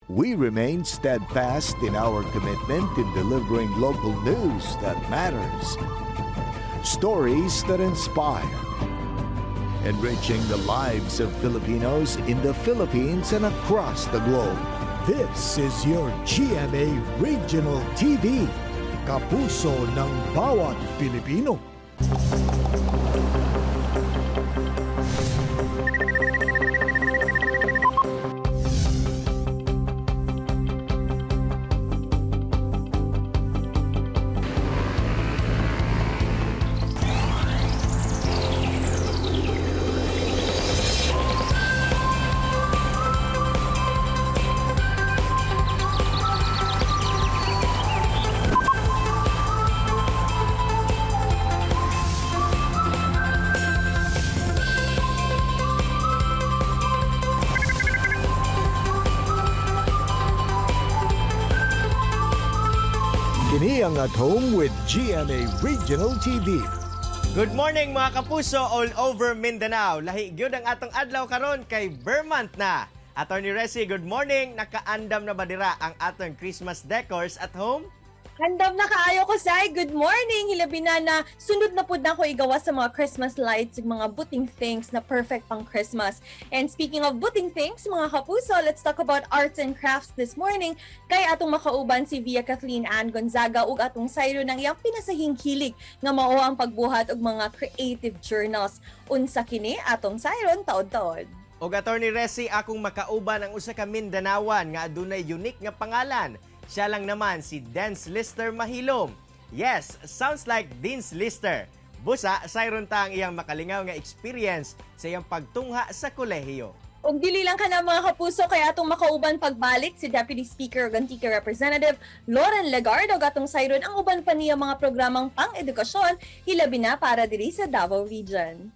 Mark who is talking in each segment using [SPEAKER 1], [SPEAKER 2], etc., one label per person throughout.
[SPEAKER 1] We remain steadfast in our commitment in delivering local news that matters, stories that inspire, enriching the lives of Filipinos in the Philippines and across the globe. This is your GMA Regional TV, kapuso ng bawat Pilipino. Kini ang At Home with GMA Regional TV.
[SPEAKER 2] Good morning, mga kapuso all over Mindanao. Lahi gyud ang atong adlaw karon kay Ber month na. Attorney Resi, good morning. Nakaandam na ba dira ang atong Christmas decors at home?
[SPEAKER 3] Handam na kaayo ko, Sai. Good morning! Hilabi na na sunod na pud na ako igawa sa mga Christmas lights ug mga buting things na perfect pang Christmas. And speaking of buting things, mga kapuso, let's talk about arts and crafts this morning kay atong makauban si Via Kathleen Ann Gonzaga ug atong sayro ng iyang pinasahing hilig nga mao ang pagbuhat og mga creative journals. Unsa kini atong sayron taod-taod?
[SPEAKER 2] Og Attorney Resi, akong makauban ang usa ka Mindanawan nga adunay unique nga pangalan. Siya lang naman si Dance Lister Mahilom. Yes, sounds like Dean's Lister. Busa, sayron ta ang iyang makalingaw nga experience sa iyang pagtungha sa kolehiyo.
[SPEAKER 3] Ug dili lang kana, mga kapuso, kay atong makauban pagbalik si Deputy Speaker ug Antique Representative Loren Legarda ug atong sayron ang uban pa niya mga programang pang-edukasyon, hilabi na para diri sa Davao Region.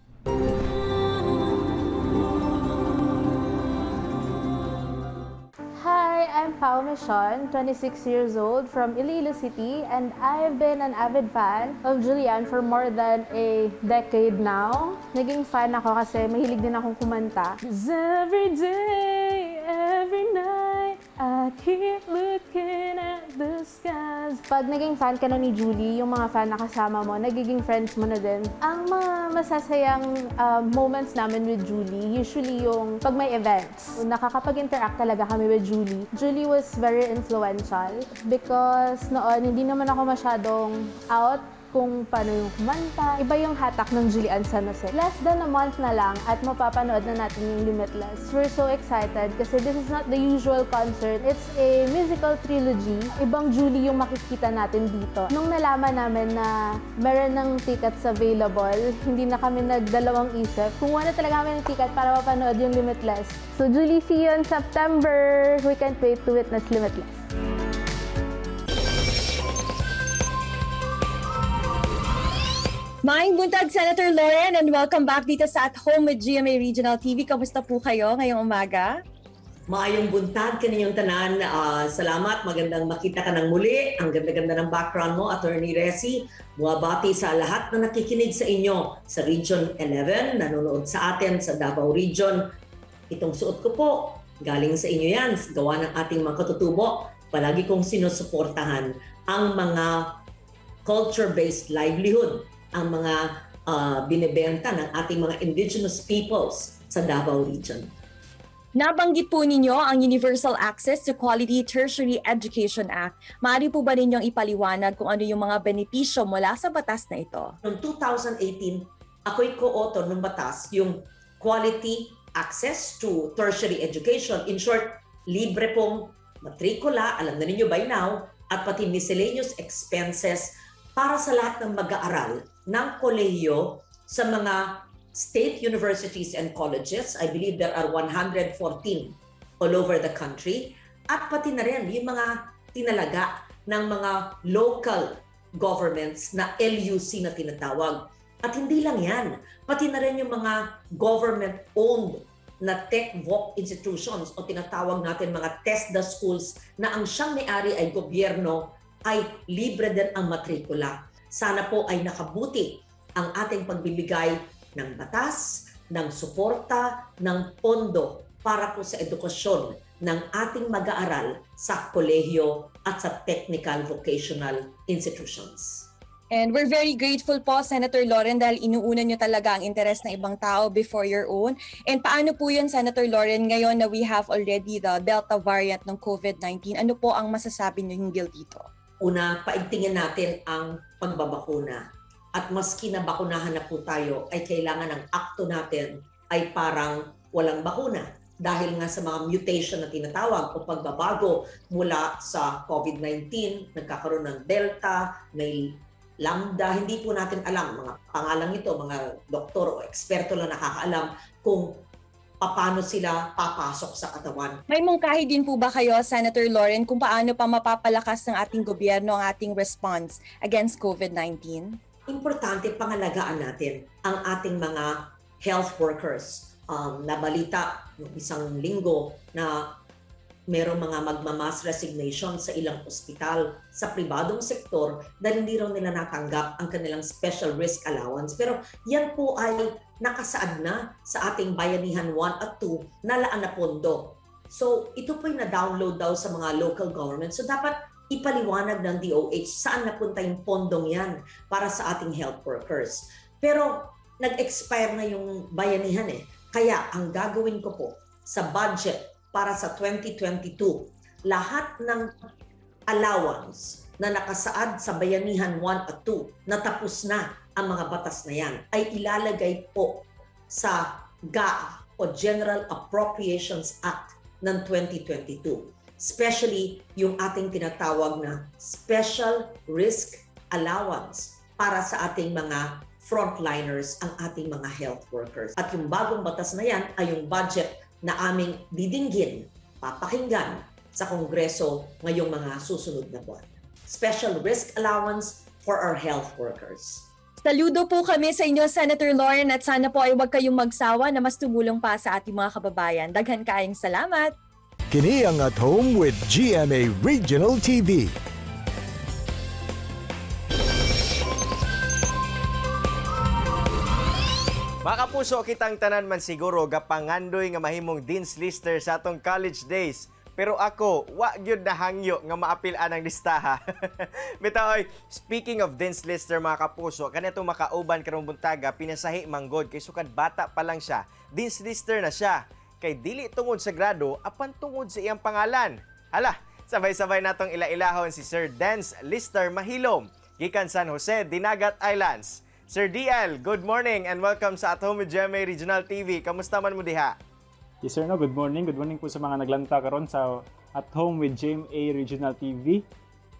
[SPEAKER 4] Hi, I'm Pao Michon, 26 years old from Iloilo City, and I've been an avid fan of Julie Anne for more than a decade now. Naging fan ako kasi mahilig din akong kumanta. 'Cause every day, every night, I keep looking at the skies. Pag naging fan ka na ni Julie, yung mga fan na kasama mo, nagiging friends mo na din. Ang mga masasayang moments namin with Julie, usually yung pag may events. Nakakapag-interact talaga kami with Julie. Julie was very influential because noon, hindi naman ako masyadong out kung paano yung kumanta. Iba yung hatak ng Julie Anne San Jose. Less than a month na lang at mapapanood na natin yung Limitless. We're so excited kasi this is not the usual concert. It's a musical trilogy. Ibang Julie yung makikita natin dito. Nung nalaman namin na meron ng tickets available, hindi na kami nagdalawang isip. Kumuha na talaga kami ng ticket para mapanood yung Limitless. So Julie, see you in September! We can't wait to witness Limitless.
[SPEAKER 3] Maayong buntag, Senator Loren, and welcome back dito sa At Home with GMA Regional TV. Kamusta po kayo ngayong umaga?
[SPEAKER 5] Maayong buntag kaninyong tanan. Salamat, magandang makita ka ng muli. Ang ganda-ganda ng background mo, Attorney Resi. Buwabati sa lahat na nakikinig sa inyo sa Region 11, nanonood sa atin sa Davao Region. Itong suot ko po, galing sa inyo yan, gawa ng ating mga katutubo. Palagi kong sinusuportahan ang mga culture-based livelihood, ang mga binebenta ng ating mga indigenous peoples sa Davao Region.
[SPEAKER 3] Nabanggit po ninyo ang Universal Access to Quality Tertiary Education Act. Maaari po ba ninyong ipaliwanag kung ano yung mga benepisyo mula sa batas na ito?
[SPEAKER 5] Noong 2018, ako'y co-author ng batas, yung Quality Access to Tertiary Education. In short, libre pong matrikula, alam na ninyo by now, at pati miscellaneous expenses para sa lahat ng mag-aaral ng kolehiyo sa mga state universities and colleges. I believe there are 114 all over the country. At pati na rin yung mga tinalaga ng mga local governments na LUC na tinatawag. At hindi lang yan, pati na rin yung mga government-owned na tech-voc institutions o tinatawag natin mga TESDA schools na ang siyang may-ari ay gobyerno, ay libre din ang matrikula. Sana po ay nakabuti ang ating pagbibigay ng batas, ng suporta, ng pondo para po sa edukasyon ng ating mag-aaral sa kolehiyo at sa technical vocational institutions.
[SPEAKER 3] And we're very grateful po, Senator Loren, dahil inuuna nyo talaga ang interes ng ibang tao before your own. And paano po yun, Senator Loren, ngayon na we have already the Delta variant ng COVID-19? Ano po ang masasabi nyo hinggil dito?
[SPEAKER 5] Una, paigtingin natin ang pagbabakuna. At maski na bakunahan na po tayo, ay kailangan ang akto natin ay parang walang bakuna. Dahil nga sa mga mutation na tinatawag o pagbabago mula sa COVID-19, nagkakaroon ng Delta, may Lambda, hindi po natin alam. Mga pangalang ito, mga doktor o eksperto lang nakakaalam kung paano sila papasok sa katawan.
[SPEAKER 3] May mungkahi din po ba kayo, Senator Loren, kung paano pa mapapalakas ng ating gobyerno ang ating response against COVID-19?
[SPEAKER 5] Importante pangalagaan natin ang ating mga health workers. Nabalita noong isang linggo na merong mga magma-mass resignation sa ilang ospital sa pribadong sektor dahil hindi raw nila natanggap ang kanilang special risk allowance. Pero yan po ay nakasaad na sa ating Bayanihan 1 at 2 na laan na pondo. So ito po'y na-download daw sa mga local government. So dapat ipaliwanag ng DOH saan napunta yung pondong yan para sa ating health workers. Pero nag-expire na yung Bayanihan eh. Kaya ang gagawin ko po sa budget para sa 2022, lahat ng allowance na nakasaad sa Bayanihan 1 at 2 na tapos na ang mga batas na yan ay ilalagay po sa GAA o General Appropriations Act ng 2022. Especially yung ating tinatawag na Special Risk Allowance para sa ating mga frontliners, ang ating mga health workers. At yung bagong batas na yan ay yung budget na aming didinggin, papakinggan sa Kongreso ngayong mga susunod na buwan. Special Risk Allowance for our health workers.
[SPEAKER 3] Saludo po kami sa inyo, Senator Loren, at sana po ay huwag kayong magsawa na mas tumulong pa sa ating mga kababayan. Daghan kaayong salamat!
[SPEAKER 1] Kini ang At Home with GMA Regional TV.
[SPEAKER 2] Mga kapuso, kitang tanan man siguro gapangandoy nga mahimong Dean's Lister sa atong college days. Pero ako, wa gyud na hangyo nga maapil anang listaha. Bitaw oy, speaking of Dean's Lister, mga kapuso, kanitong makauban karong buntaga, pinasahi manggod kay sukad bata pa lang siya. Dean's Lister na siya. Kay dili tungod sa grado apan tungod sa iyang pangalan. Hala, sabay-sabay natong ila-ilahon si Sir Dance Lister Mahilom gikan San Jose, Dinagat Islands. Sir DL, good morning and welcome sa At Home with GMA Regional TV. Kamusta man mo diha?
[SPEAKER 6] Yes sir, no, good morning. Good morning po sa mga naglanta karon sa At Home with GMA Regional TV.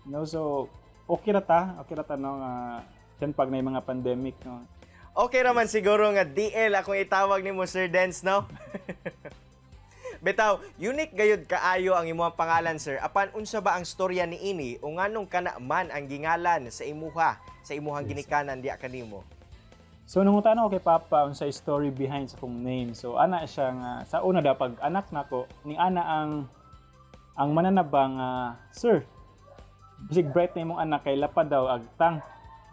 [SPEAKER 6] No, so okay ra ta no nga uh, pag na yung mga pandemic, no.
[SPEAKER 2] Okay raman siguro nga DL akong itawag nimo, Sir Dance, no? Bitaw, unique gayud kaayo ang imong pangalan, sir. Apan unsa ba ang storya niini o nganong kana man ang gingalan sa imuha, sa imuhang ginikanan diya kanimo?
[SPEAKER 6] So nangutana ko kay Papa unsa story behind sa akong name. So ana siya nga sa una daw pag anak nako ni ana ang mananabang, "Sir, bisig bright na imong anak kay lapad daw agtang."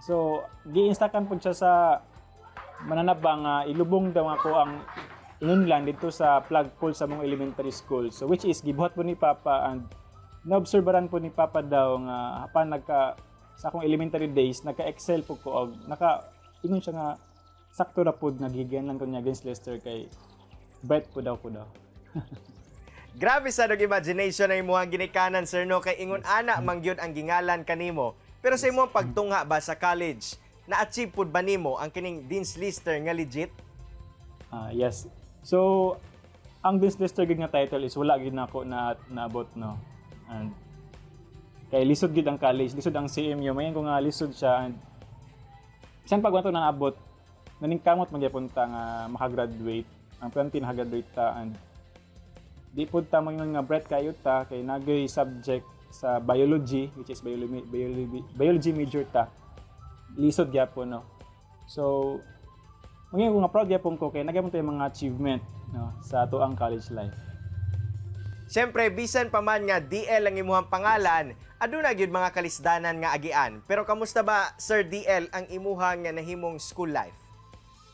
[SPEAKER 6] So gi-instakan pud siya sa mananabang ilubong daw ako ang inunlan dito sa flagpole sa mong elementary school. So which is gibuhat po ni Papa and naobserbaran po ni Papa daw nga hapan nagka sa akong elementary days nagka-excel po ko og naka ingon siya nga sakto ra pod nga gigian lang ko niya against Lester kay bright po daw ko daw.
[SPEAKER 2] Grabe sa dog imagination ang imuhang ginikanan, sir, no, kay ingon ana man gyud ang gingalan kanimo. Pero sa imong pagtungha ba sa college, na-achieve pud ba nimo ang kining Dean's Lister nga legit?
[SPEAKER 6] Ah, yes. So ang Dean's Lister gid nga title is wala gid nako na naabot, no. And kay lisod gid ang college, lisod ang CMU, mayan ko nga lisod siya and bisan pag wanto na naabot, naningkamot man gyapon ta nga makagraduate. Ang 20 nakagraduate ta and di pud ta moingon nga bright kayo ta kay nagay subject sa biology, which is biology, biology, biology major ta. Lisod gyapon, no. So mangingon ko nga proud gyapon ko kay nagyapon tayo mga achievement, no, sa ato ang college life.
[SPEAKER 2] Siyempre, bisan pa man nga DL ang imuhang pangalan, aduna gyud mga kalisdanan nga agian. Pero kamusta ba, Sir DL, ang imuhang nga nahimong school life?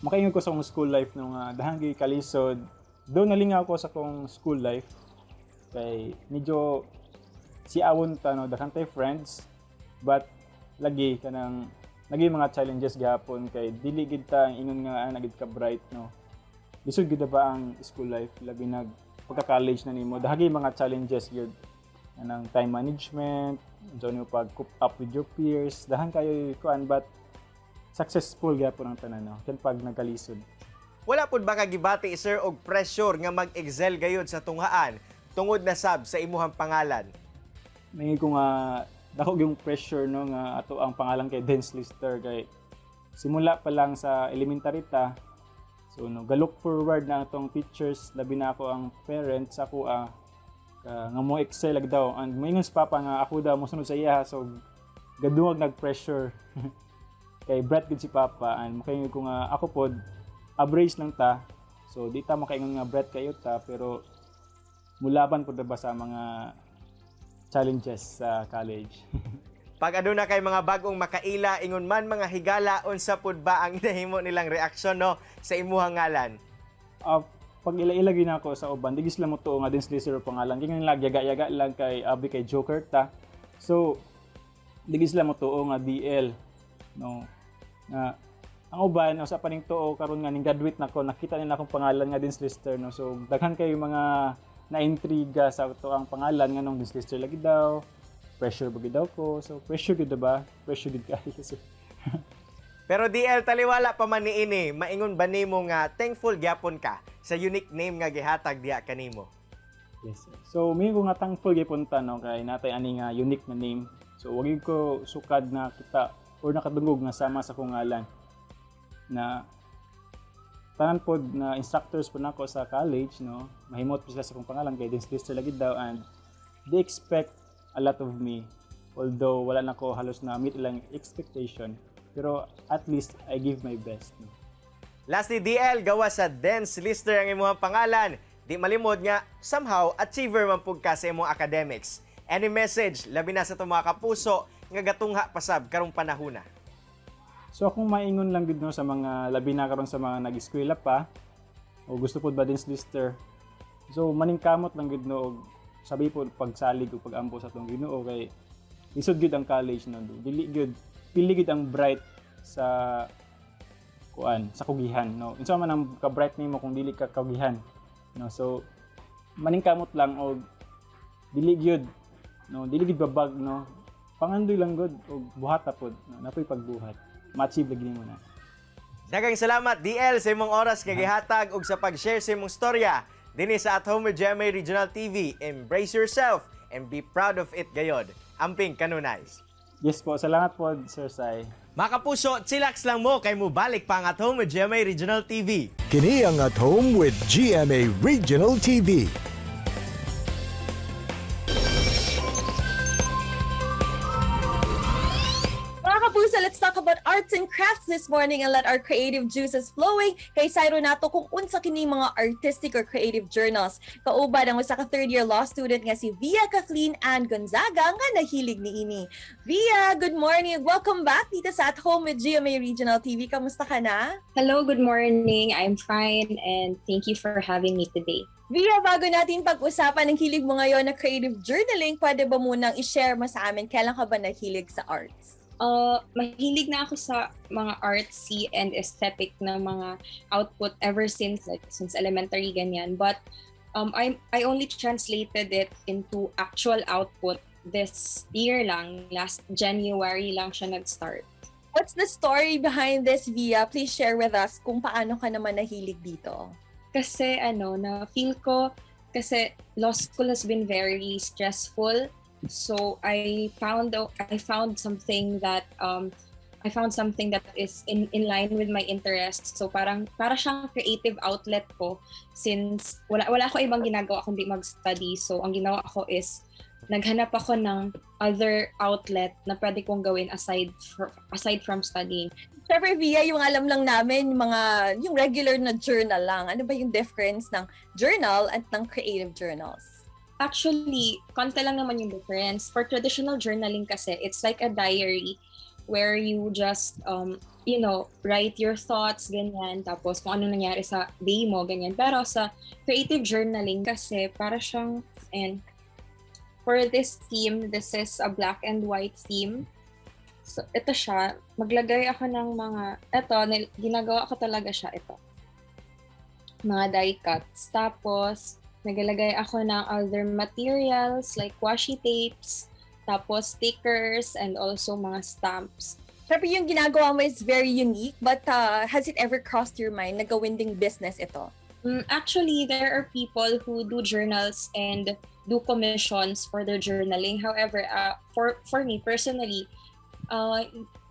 [SPEAKER 6] Makaingon ko sa akong school life nung dahang gyud kalisod. Doon nalingaw ko sa akong school life. Kay medyo siawon ta, no, daghan tay friends, but lagi kanang nagi mga challenges gihapon kay dili gid ta ang ingon nga ana gid ka bright, no. Lisod gid ba ang school life, labi nag pagka-college na nimo, daghan mga challenges gyud, anang time management, unsa nimo pag cope up with your peers, daghan kayo kuan, but successful gyapon ang tanan, no, kan pag nagkalisod.
[SPEAKER 2] Wala pud ba ka gibati, sir, og pressure nga mag-excel gayud sa tunghaan tungod na sab sa imuhang pangalan?
[SPEAKER 6] Maingon ko nga dako yung pressure, no, nga ato ang pangalan kay Dance Lister, kay simula pa lang sa elementary ta. So no, ga-look forward na atong teachers, labi na ako ang parents ako nga mo excel lag daw, and moingon si Papa nga ako daw mosunod sa iya, so gadungag nag-pressure kay bright gud si Papa, and makaingon ko nga ako pod average lang ta, so di ta makaingon nga bright kayo ta, pero mulaban pod ba sa mga challenges sa college.
[SPEAKER 2] Pag aduna kay mga bagong makaila, ingon man mga higala, unsa pud ba ang inahimo nilang reaksyon, no, sa imuhang ngalan?
[SPEAKER 6] Pag ila-ila gyud nako sa uban, di gyud sila motuo nga Dance Lister pangalan. Kingan lang yaga-yaga lang kay abi kay Joker ta. So di gyud sila motuo nga DL, no. Nga ang uban usa pa ning tuo karon nga ning graduate nako, nakita nila akong pangalan nga Dance Lister, no. So daghan kayo mga naintriga sa ato ang pangalan nga nung Dance Lister lagi daw. Pressure ba gid daw ko? So pressure gid ba? Pressure gid kayo. So,
[SPEAKER 2] Pero DL, taliwala pa man niini, maingon ba nimo nga thankful gyapon ka sa unique name nga gihatag diha kanimo?
[SPEAKER 6] Yes, sir. So, may ko nga thankful gyapon ta, no, kay natay ani nga unique na name. So, wag ko sukad na kita or nakadungog nga sama sa akong ngalan. Na tanan pod na instructors po nako sa college, no, mahimot po sila sa akong pangalan kay Dance Lister lagi daw, and they expect a lot of me. Although wala na ko halos na meet ilang expectation, pero at least I give my best. No?
[SPEAKER 2] Lastly, DL, gawa sa Dance Lister ang imong pangalan. Di malimod nga, somehow, achiever man pug ka sa imong academics. Any message, labi na sa itong mga kapuso, nga gatungha pasab karong panahuna?
[SPEAKER 6] So akong maingon lang gid, no, sa mga labi na karon sa mga nag-eskwela pa o gusto pod ba Dance Lister. So maningkamot lang gid, no, og sabi po pagsalig o pagampo sa atong Ginoo kay lisod gid ang college, no. Dili gid pili gid ang bright sa kuan sa kugihan, no. Unsa man ang ka-bright nimo kung dili ka kagihan, no. So maningkamot lang og dili gyud, no, dili gid babag, no. Pangandoy lang gud og buhata pod, no? Napoy pagbuhat, ma-achieve lagi nimo na.
[SPEAKER 2] Daghang salamat, DL, sa imong oras nga gihatag ug sa pag-share sa imong storya dinhi sa At Home with GMA Regional TV. Embrace yourself and be proud of it gayod. Amping kanunay.
[SPEAKER 6] Yes po, salamat po, Sir Sai.
[SPEAKER 2] Mga kapuso, chillax lang mo kay mubalik pa ang At Home with GMA Regional TV.
[SPEAKER 1] Kini ang At Home with GMA Regional TV.
[SPEAKER 3] Mga kapuso, let's talk about arts and crafts this morning and let our creative juices flowing. Kay sayro nato kung unsa kini mga artistic or creative journals. Kauban ang usa ka third year law student nga si Via Kathleen Ann Gonzaga nga nahilig niini. Via, good morning. Welcome back dito sa At Home with GMA Regional TV. Kamusta ka na?
[SPEAKER 7] Hello, good morning. I'm fine and thank you for having me today.
[SPEAKER 3] Via, bago natin pag-usapan ang hilig mo ngayon na creative journaling, pwede ba munang i-share mo sa amin kailan ka ba nahilig sa arts?
[SPEAKER 7] Mahilig na ako sa mga artsy and aesthetic na mga output ever since, like since elementary, ganyan. But I only translated it into actual output this year lang. Last January lang siya nag-start.
[SPEAKER 3] What's the story behind this, Via? Please share with us kung paano ka naman nahilig dito.
[SPEAKER 7] Kasi ano, na feel ko kasi law school has been very stressful. So I found something that is in line with my interests. So parang para siyang creative outlet ko since wala ako ibang ginagawa kundi mag-study. So ang ginawa ko is naghanap ako ng other outlet na pwede kong gawin aside from studying.
[SPEAKER 3] Siyempre, Via, yung alam lang namin, yung mga, yung regular na journal lang. Ano ba yung difference ng journal at ng creative journals?
[SPEAKER 7] Actually, konti lang naman yung difference. For traditional journaling kasi, it's like a diary. where you just write your thoughts, ganyan, tapos kung ano nangyari sa day mo, ganyan. Pero sa creative journaling kasi para siyang, and for this theme, this is a black and white theme. So, ito siya. Maglagay ako ng mga, ito, ginagawa ko talaga siya, ito. Mga die cuts. Tapos, naglalagay ako ng other materials like washi tapes, tapos stickers, and also mga stamps.
[SPEAKER 3] Siyempre, yung ginagawa mo is very unique, but has it ever crossed your mind na gawin ding business ito?
[SPEAKER 7] Actually, there are people who do journals and do commissions for their journaling. However, for me personally,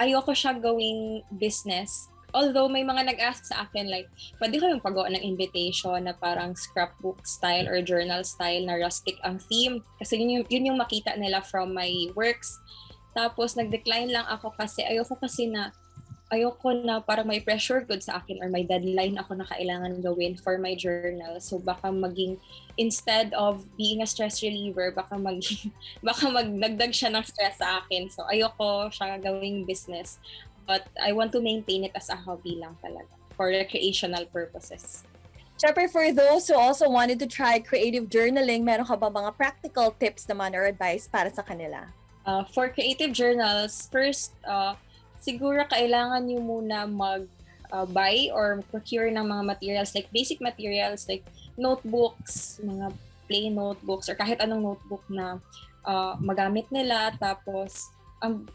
[SPEAKER 7] ayoko siya gawing business. Although may mga nag-ask sa akin like, pwede ko yung pagawa ng invitation na parang scrapbook style or journal style na rustic ang theme. Kasi yun yung makita nila from my works. Tapos nag-decline lang ako kasi ayoko na parang may pressure gud sa akin or may deadline ako na kailangan gawin for my journal. So baka maging, instead of being a stress reliever, baka magdagdag siya ng stress sa akin. So ayoko siya gawing business. But I want to maintain it as a hobby lang talaga for recreational purposes.
[SPEAKER 3] Siyempre, for those who also wanted to try creative journaling, meron ka ba mga practical tips naman or advice para sa kanila?
[SPEAKER 7] For creative journals, first, siguro kailangan nyo muna mag buy or procure ng mga materials like basic materials like notebooks, mga plain notebooks or kahit anong notebook na magamit nila. Tapos, ang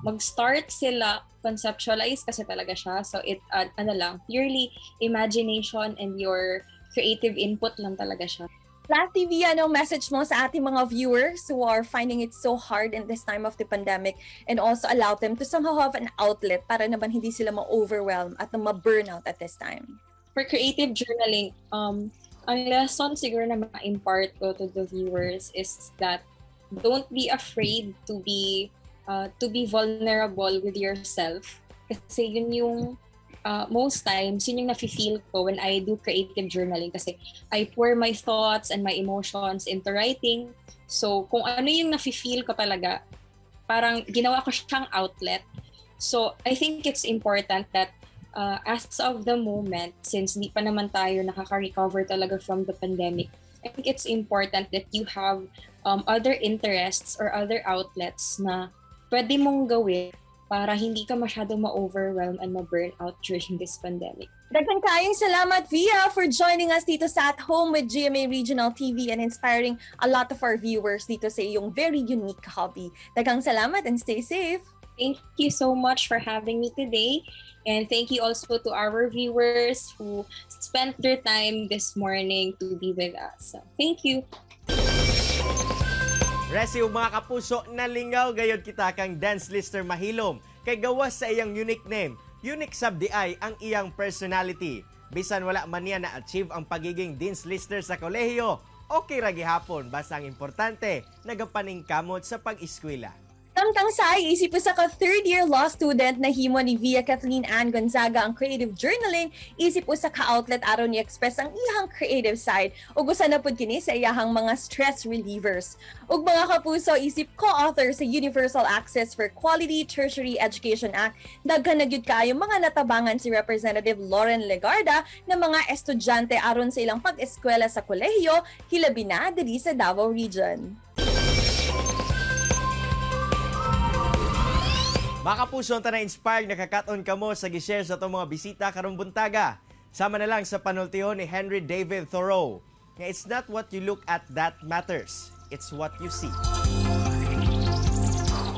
[SPEAKER 7] mag-start sila, conceptualize kasi talaga siya. So it, ano lang, purely imagination and your creative input lang talaga siya.
[SPEAKER 3] Lastly, Via, anong message mo sa ating mga viewers who are finding it so hard in this time of the pandemic and also allow them to somehow have an outlet para naman hindi sila ma-overwhelm at ma-burnout at this time?
[SPEAKER 7] For creative journaling, ang lesson siguro na ma-impart ko to the viewers is that don't be afraid to be vulnerable with yourself. Kasi yun yung most times, yun yung nafe-feel ko when I do creative journaling kasi I pour my thoughts and my emotions into writing. So, kung ano yung nafe-feel ko talaga, parang ginawa ko siyang outlet. So, I think it's important that as of the moment, since di pa naman tayo nakaka-recover talaga from the pandemic, I think it's important that you have other interests or other outlets na pwede mong gawin para hindi ka masyado ma-overwhelm and ma-burn out during this pandemic.
[SPEAKER 3] Daghan kaayong salamat, Via, for joining us dito sa At Home with GMA Regional TV and inspiring a lot of our viewers dito sa iyong very unique hobby. Daghang salamat and stay safe!
[SPEAKER 7] Thank you so much for having me today. And thank you also to our viewers who spent their time this morning to be with us. So, thank you.
[SPEAKER 2] Resi, mga kapuso, nalingaw gayod kita kang Dance Lister Mahilom kay gawas sa iyang unique name. Unique sab di ay ang iyang personality. Bisan wala man niya na-achieve ang pagiging Dean's Lister sa kolehiyo, okay ra gihapon basta ang importante nagapaningkamot sa pag-eskwela.
[SPEAKER 3] Samtang sa isip usa ka third year law student na himo ni Via Kathleen Ann Gonzaga ang creative journaling, isip usa ka outlet aron i-express ang iyang creative side ug usa na pud kini sa iyahang mga stress relievers. Ug mga kapuso, isip co-author sa Universal Access for Quality Tertiary Education Act, daghan na gyud kaayo mga natabangan si Representative Loren Legarda na mga estudyante aron sa ilang pag-eskwela sa kolehiyo, hilabi na diri sa Davao Region.
[SPEAKER 2] Mga kapuso, unta na-inspired nakakat-on kamo sa gishare sa atong mga bisita karong buntaga. Sama na lang sa panultihon ni Henry David Thoreau nga it's not what you look at that matters, it's what you see.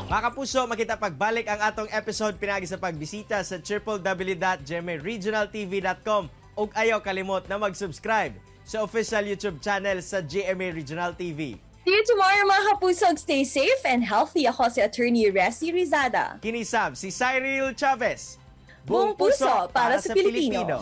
[SPEAKER 2] Mga kapuso, makita pagbalik ang atong episode pinagi sa pagbisita sa www.gmaregionaltv.com ug ayaw kalimot na mag-subscribe sa official YouTube channel sa GMA Regional TV.
[SPEAKER 3] See you tomorrow, mga kapuso. Stay safe and healthy. Ako si Attorney Resi Rizada.
[SPEAKER 2] Kini sab si Cyril Chavez.
[SPEAKER 3] Buong puso para sa Pilipino.
[SPEAKER 2] Pilipino.